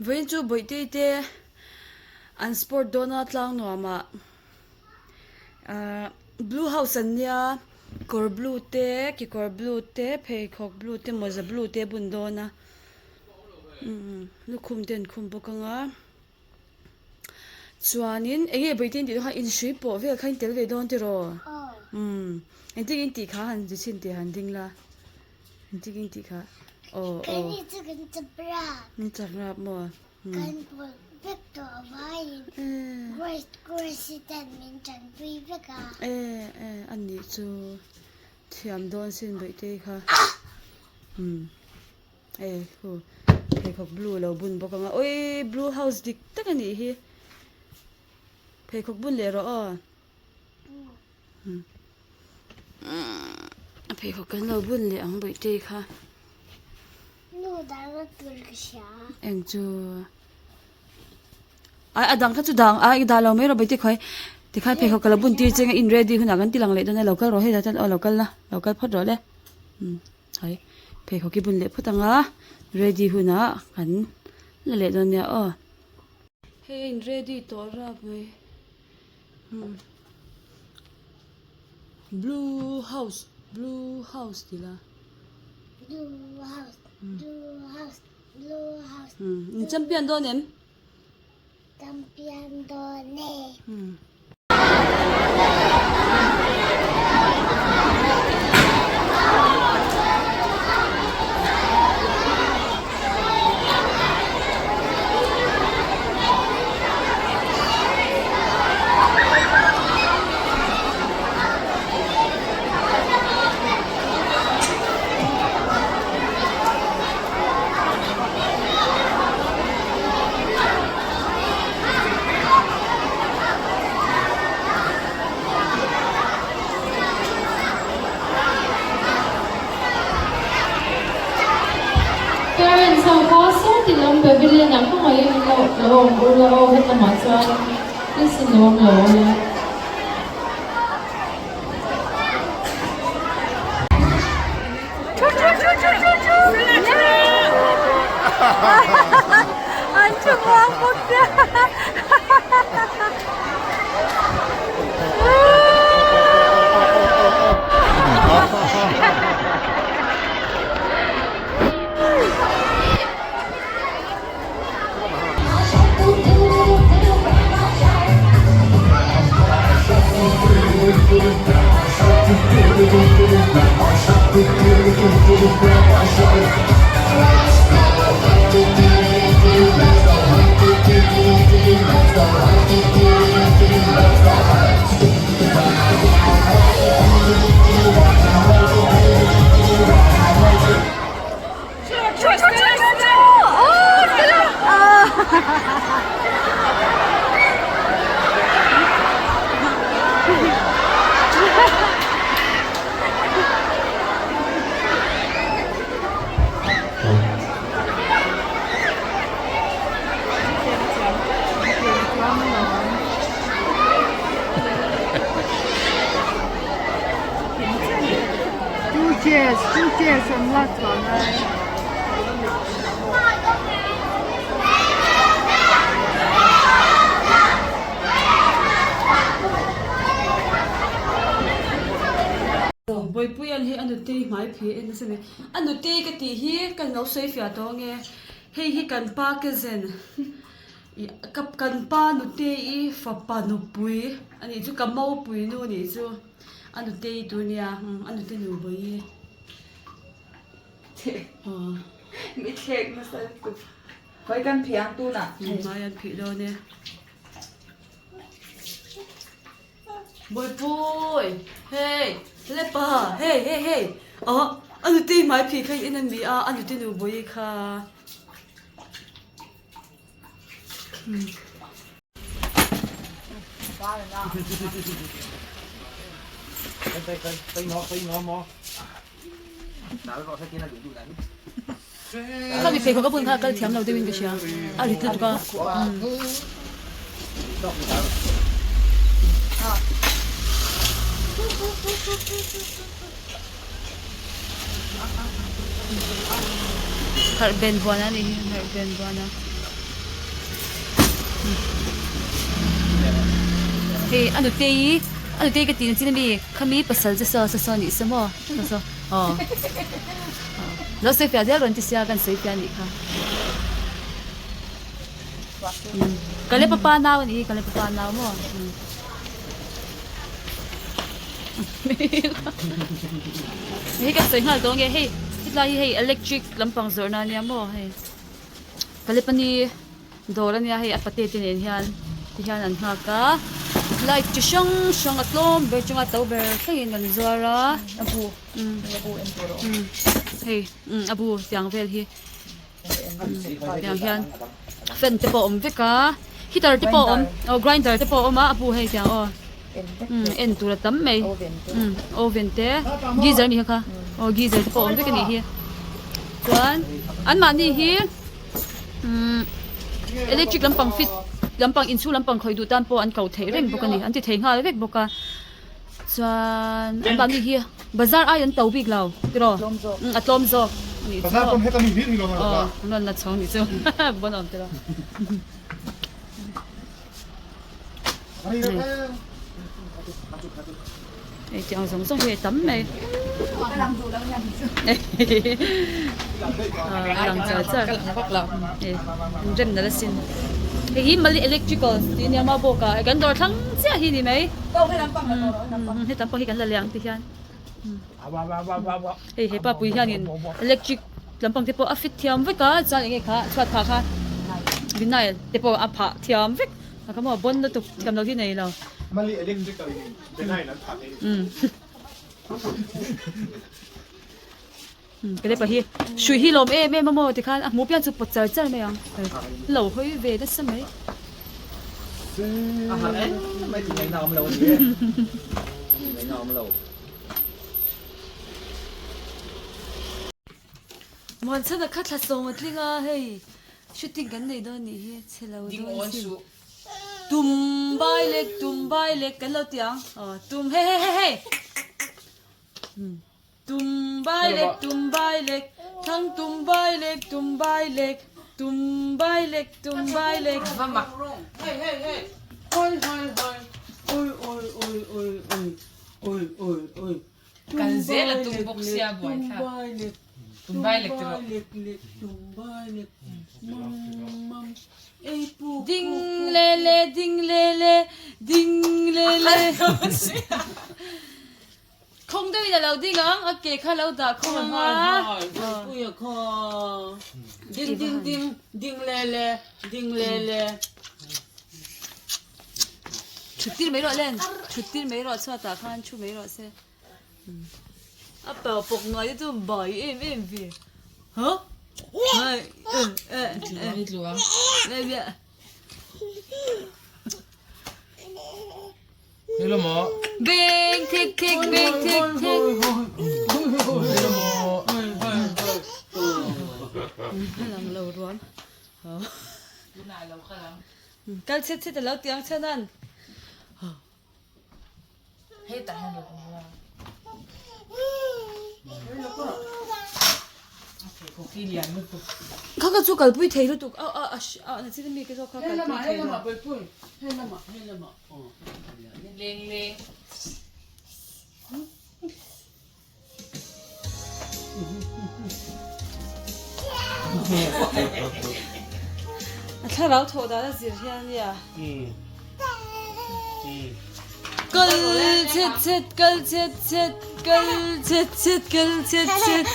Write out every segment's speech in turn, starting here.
Vawiin chu Bawihtei te an sport dawn a tlang nuam ah ahh blue house an nia kawr blue te kekawr blue te pheikhawk blue te mawza blue te a bun dawn a umm lukhum te an khum bawk ang a chuanin eng nge Bawihtei an tih dawn kha inhrui pawh vel kha in tel ve dawn tiraw umm engtin nge in tih kha han ti chhin teh han ding la. Engtik in tih kha aw aw. Keini chu kan chak rap. Kan chak rap maw? Kan pawlh vek tawh avaiin Grace Grace ten min tanpui vek a. E e a nih chu thiam dawn sin Bawihte kha. Umm e khu pheikhawk blue lo bun bawk ang a awii blue house dik tak a nih hi pheikhawk bun leh rawh aw. A pheikhawk kan lo bun leh ang Bawihtei kha. Nu dang a tur ka hria. Eng chu ai a dang kha chu dang ai dah lo mai rawh Bawihtei khawi tikhan pheikhawk ka lo bun tir cheng a in ready hunah kan ti lang leh dawn a lo kal rawh hei dah chuan aw lo kal la lo kal phawt rawh le umm hai pheikhawk hi bun leh phawt ang a ready hunah kan la leh dawn nia aw. Hei a in ready tawh rap mai. Blue house blue house tih la. Blue house blue house blue house. In champion dawn em? Champion dawn e. Parents ho kha saw ti lam pavilion ah kawngaihin an lo lo awm ur la aw hetlama chuan please in lo awm lo la. An thu muang bawk sia. Two chairs, two chairs an lak chhuah ngai. Bawipuia'n hei a nutei hmai phih en nasa mai. A nutei ka tih hi ka lo sawi fiah tawh ange. Hei hi kan pa cousin ih ka kan pa nutei i fapa nupui a nih chu ka mopui nu a nih chu a nutei tur nia a nute nu bawihi. Aw. Mithlek nasa lutuk. Khawi kan phih ang tunah. Hmai an phih dawn e. Bawihpui! Hey! Lepa! Hey! Hey! Hey! Aw! A nute hmai phih kha in an ni a, a nute nu bawihi kha. Kha mi pheikhawk a bun kha a kal thiam lo deuhin ka hria a rit lutuk a. Harh ben buan a nih hi harh ben buan a. Hei a nutei a nutei ka tih na chin ami khami pasal che saw saw saw nih se maw saw saw aw lo sawi fiah zel rawn ti sia kan sawi fiah anih kha kale papa nau anih hi kale papa nau maw hei kan sawi nghal tawh ange hei hetlai hi hei electric lampang zawrhna ania maw hei Kalepani dawr ania hei a pate te nen hian ti hian an nghak a light chi hrang hrang a tlawm ber chunga to ber thlengin an zuar a a bu a bu en tur a awm hei a bu tiang vel hi tiang hian fan te pawh a awm vek a heater te pawh a awm aw grinder te pawh a awm a a bu hei tiang aw en tur a tam mai oven te geyser a ni kha kha aw geyser te pawh a awm vek a nih hi chuan anmahni hi umm electric lampang fit lampang inchhung lampang khawih duh tan pawh an ko theih reng bawk a ni an ti thei nghal vek bawk a chuan anmahni hi bazar ai an to bik lo tiraw a tlawm zawk a nih chu aw an rawn la chho a nih chu bon awm tiraw. Hei tih ang zawng zawng hi a tam mai a lang char char hei an rem nalh asin hei hi mali electrical tih ania maw bawk ah kan dawr thlang chiah hi ni mai hetam pawh hi kan la leh ang ti hian hei hepa pui hianin electric lampang te pawh a fit thiam vek a chuan eng nge kha chhuat phah kha vinyl te pawh a phah thiam vek a kha maw bon lutuk thiam loh hi nei lo. Mali electrical in vinyl an phah thei. Ka lepa hi hrui hi lawm em em a maw tikhan a hmuh pian chu pawt char char mai ang lo hawi ve nasa mai. A har em mai tih ngaihna awm lo a ni e. Tih ngaihna awm lo. Muanchhana kha thla sawm a tling a hei shooting kan nei dawn nih hi chhe lo dawn sin tum bai lek tum bai lek kan lo ti ang aw tum hei hei hei hei tum bai lek tum bai lek thlang tum bai lek tum bai lek tum bai lek tum bai lek hei hei hei oi hoi hoi oi oi oi oi oi oi oi oi Kal zel a tum bawk sia buai thlak. Tum bai lek tiraw. Ding le le ding le le ding le le Khawng deuhin a lo ding ang a ke kha lo dah khawng ang a. Ding ding ding ding le le ding le le. Thut tir mai rawh len thut tir mai rawh chhuatah khan thu mai rawh se a pau pawk ngai te chu bai em em ve ha hai e e e e Hello mo. Beng thik thik beng thik thik. Hello mo. Lang lo ruam. Kal chhet chhet a lo ti ang chhan an. Hetah hian rawn awm a. Kha kha chu kalpui thei lutuk a a a na chin ami ke zawk kha kalpui thei lo. Leng leng. A thlarau thawh dan a zir hian ania. Kal chhet chhet kal chhet chhet kal chhet chhet kal chhet chhet.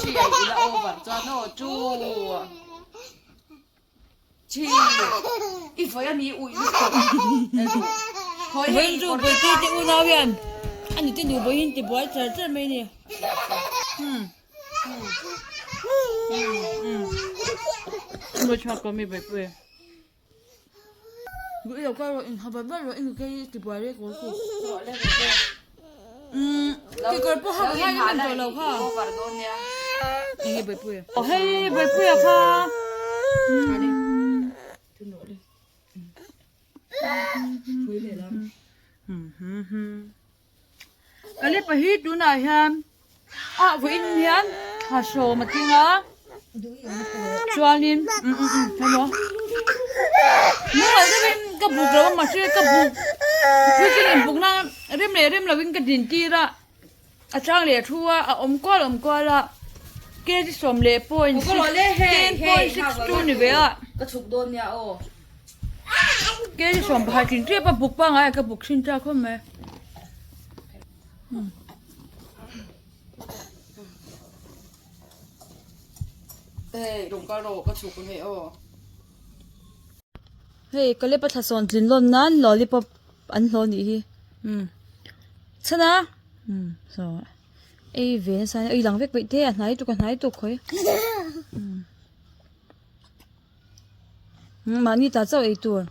Chi ai ila over chuan aw chu. Chi i vawi a mi ui lutuk. Vawiin chu Bawihte te unau hian a nute nu vawiin ti buai char char mai a ni. Duh lo kal rawh in ha vat vat rawh i nute hi ti buai rek rawh chu. Umm kekawr pawh ha ka ngai em em tawh lo kha. Enge Bawihpuia? Aw hei Bawihpuia kha. Ka lepa hi tunah hian ah vawiin hian thla sawm a tling a. Chuanin umm umm umm hello Mual deuhin ka buk lo a mahse ka buk puitling inbuk nan rem leh rem lovin ka din tir a a chang leh a thu a a awm kual awm kual a kg 10.6 10.62 ni ve a kg 11 chin tep a buk pangngai a ka buk thin ta khawp mai. Hei Kalepa thla sawn tlin lawn nan lollipop an hlawh anih hi umm chhan a umm saw ei ve nasa a ei lang vek peih te a hnai tuk a hnai tuk khawi umm mahni ta chauh ei tur.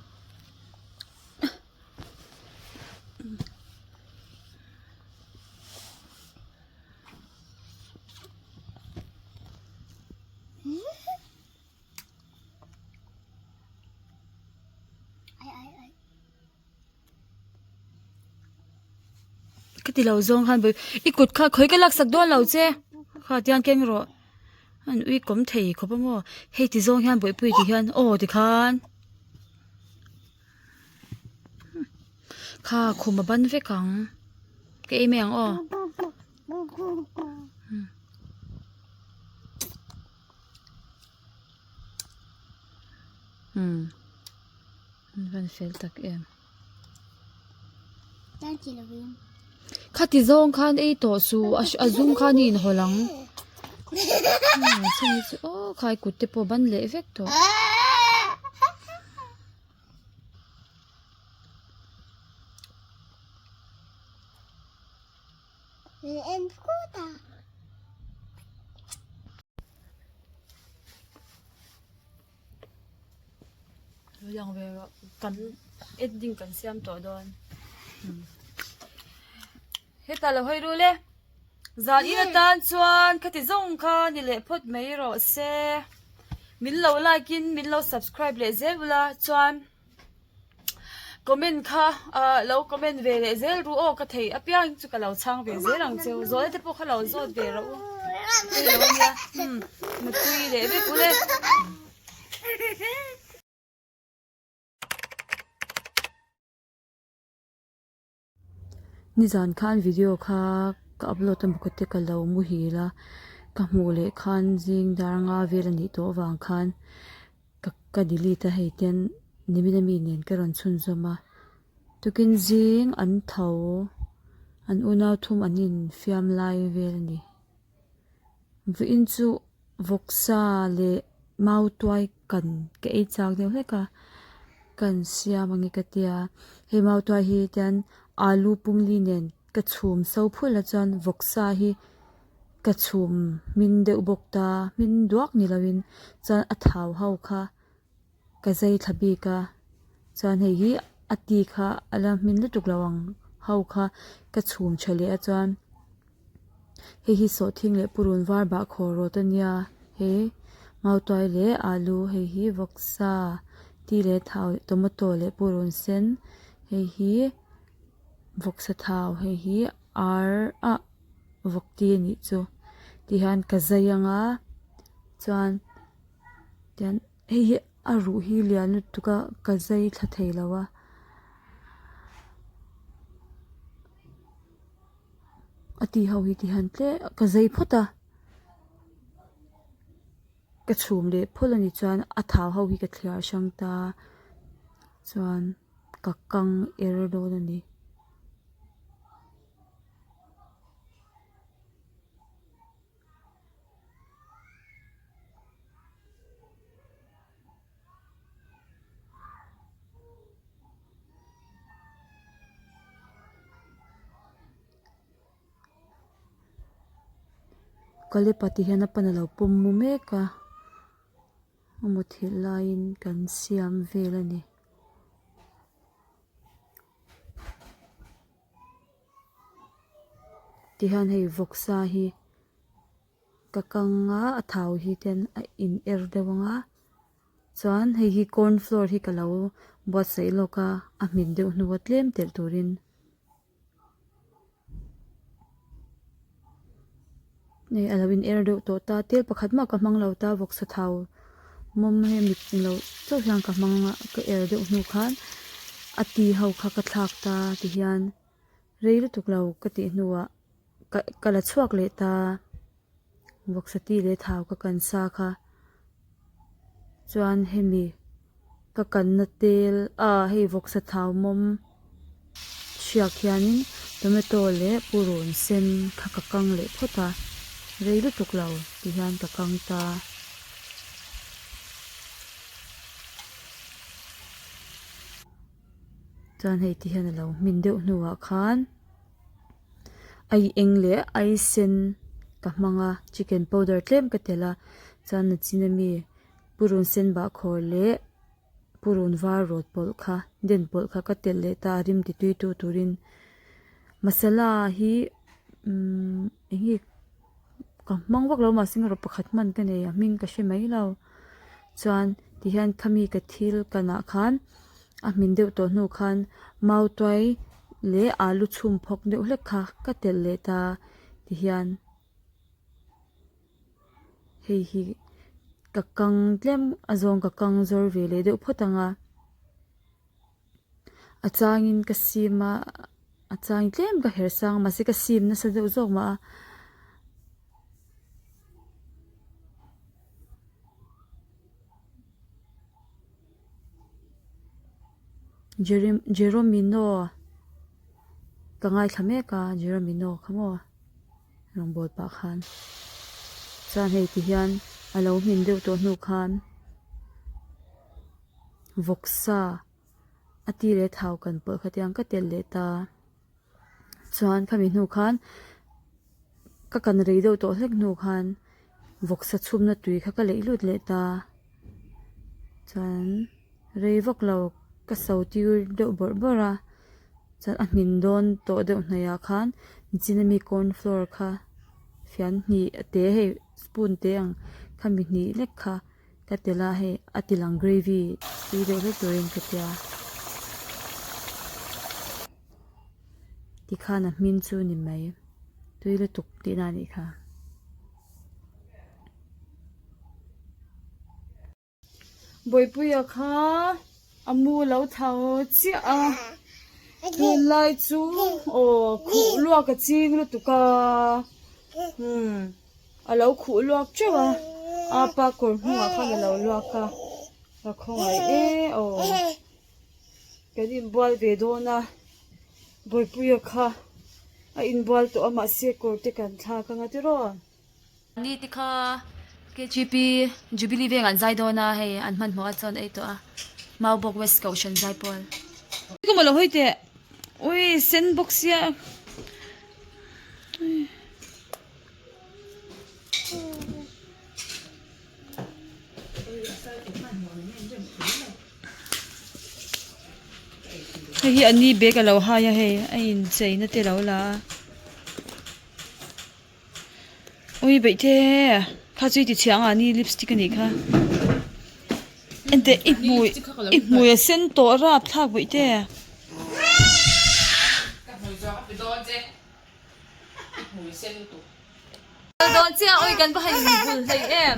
Ka ti lo zawng khan i kut kha khawi ka laksak dawn lo che kha tiang keng rawh an ui kawm thei khawp a maw hei ti zawng hian bawihpui ti hian aw tikhan. Kha khum a ban vek ang ka ei mai ang aw. Umm an van fel tak em. Khati zawng khan ei tawh suh a zum khan i inhawlh ang. Chumi chu aw khai kut te pawh ban leh vek tawh. Lang ve rawh kan ending kan siam tawh dawn hetah lo hawi rul e zan in atan chuan khati zawng kha ni leh phawt mai rawh se min lo like in min lo subscribe leh zel ula chuan comment kha ah lo comment ve leh zel ru aw ka thei apiang chu ka lo chhang ve zel ang cheu zawhna te pawh kha lo zawt ve rawh u hei lo ania umm mutui leh vek ule. Nizan khan video kha ka upload a maw te ka lo muhil a ka hmuh leh khan zing dar nga vel a nih tawh avang khan ka ka delete a hei ten nimin ami nen ka rawn chhunzawm a tukin zing an tho an unau thum an infiam lai vel a ni vawiin chu vawksa leh mau tuai kan ka ei chak deuh hlek a kan siam ang e ka tia hei mau tuai hi tian alu pumli nen ka chhum so phul a chuan vawksa hi ka chhum hmin deuh bawk ta hmin duak ni lovin chuan a thau ho kha ka zai thla bik a chuan hei hi a ti kha a la hmin lutuk lo ang ho kha ka chhum tha leh a chuan. Hei hi sawhthing leh purun var bah khawh rawt a nia he mautuai leh alu hei hi vawksa ti leh thau tomato leh purun sen hei hi vawksa thau hei hi ar ah vawk ti a nih chu tihian ka zai anga chuan tian hei hi a ruh hi lian lutuk a ka zai thla thei lo a. A ti ho hi ti han tle ka zei phawt a ka chhum leh phawlh a nih chuan a thau ho hi ka thliar hrang ta chuan ka kang er dawn a ni. Kalepa ti hian a pan a lo pawm mu mek a a muthilh laiin kan siam vel a ni. Tihian hei vawksa hi ka kang a a thau hi ten a in er deuh ang a chuan hei hi corn flour hi ka lo buatsaih lawk a a hmin deuh hnu a tlem telh turin. Hei a lo in er deuh tawh ta tel pakhat mah ka hmang lo ta vawksa thau mawm hei mit lo chauh hian ka hmang a ka er deuh hnu khan a ti ho kha ka thlak ta ti hian rei lutuk lo ka tih hnuah ka ka la chhuak leh ta vawksa ti leh thau ka kan sa kha chuan hemi ka kanna tel ah hei vawksa thau mawm hriak hianin tomato leh purun sen kha ka kang leh phawt a rei lutuk lo ti hian ka kang ta. Chuan hei ti hian a lo hmin deuh hnuah khan ai eng leh ai sen ka hmang a chicken powder tlem ka telh a chuan nachin ami purun sen bahkhawr leh purun var rawt pawlh kha den pawlh kha ka telh leh ta a rim ti tui tu turin masala hi umm eng nge ka hmang vak lo mahse rawh pakhat hman ka nei a hming ka hre mai lo chuan tihian khami ka thil kanah khan a hmin deuh tawh hnu khan mautuai leh alu chhum phawk deuh hlek kha ka telh leh ta tihian. Hei hi ka kang tlem a zawng ka kang zawr ve leh deuh phawt ang a a changin ka sim a a chang tlem ka her sang a mahse ka sim nasa deuh zawk mah a. Jeromino ka ngaithla mek a Jeromino kha maw. Rawngbâwl pah khan chuan hei ti hian a lo hmin deuh tawh hnu khan vawksa a ti leh thau kan pawlh kha tiang ka telh leh ta chuan khami hnu khan ka kan rei deuh tawh hlek hnu khan vawksa chhumna tui kha ka leih lut leh ta chuan rei vak lo ka so tir deuh bawrh bawrh a. Chuan a hmin dawn tawh deuh hnaih ah khan nichin ami corn flour kha fian hnih te hei spoon te ang khami hnih lek kha ka telh a hei a ti lang gravy tui deuh hlek turin ka tia tikhan a hmin chu ni mai tui lutuk tihna a nih kha. Bawipuia kha a mu lo tho chiah a tunlai chu aw khuh luak a ching lutuk a umm a lo khuh luak teuh a apa kawr hnungah khan a lo luak a ka khawngaih e aw kan inbual ve dawn a Bawipuia kha a inbual tawh a mahse kawr te kan thlak anga tiraw. Ni te kha KGP Jubilee veng an zai dawn a hei an hmanhmawh a chuan ei tawh a Maubawk West Kohhran zai pawl. Ka maw lo hawi teh ui sen bawk sia Hei hi a ni bag a lo hai a hei a inchei na te lo la a. Ui beih te kha chu i ti chhiah ang a ni lipstick a nih kha enteh i hmui i hmui a sen tawh rapthlak beih te. Dawn chiah ui kan va han inbul hlei em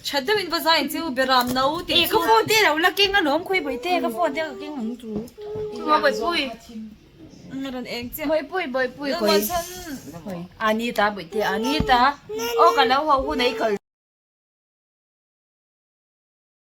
tha deuh in va zai ang chu beram no tih chu. Ka phone te lo la keng alawm khawi beih te ka phone te ka keng ang chu. Pui. Rawn eng chiah. Bawihpui bawihpui koi. Anita bawihte Anita. Aw ka lo ho hun ei kal.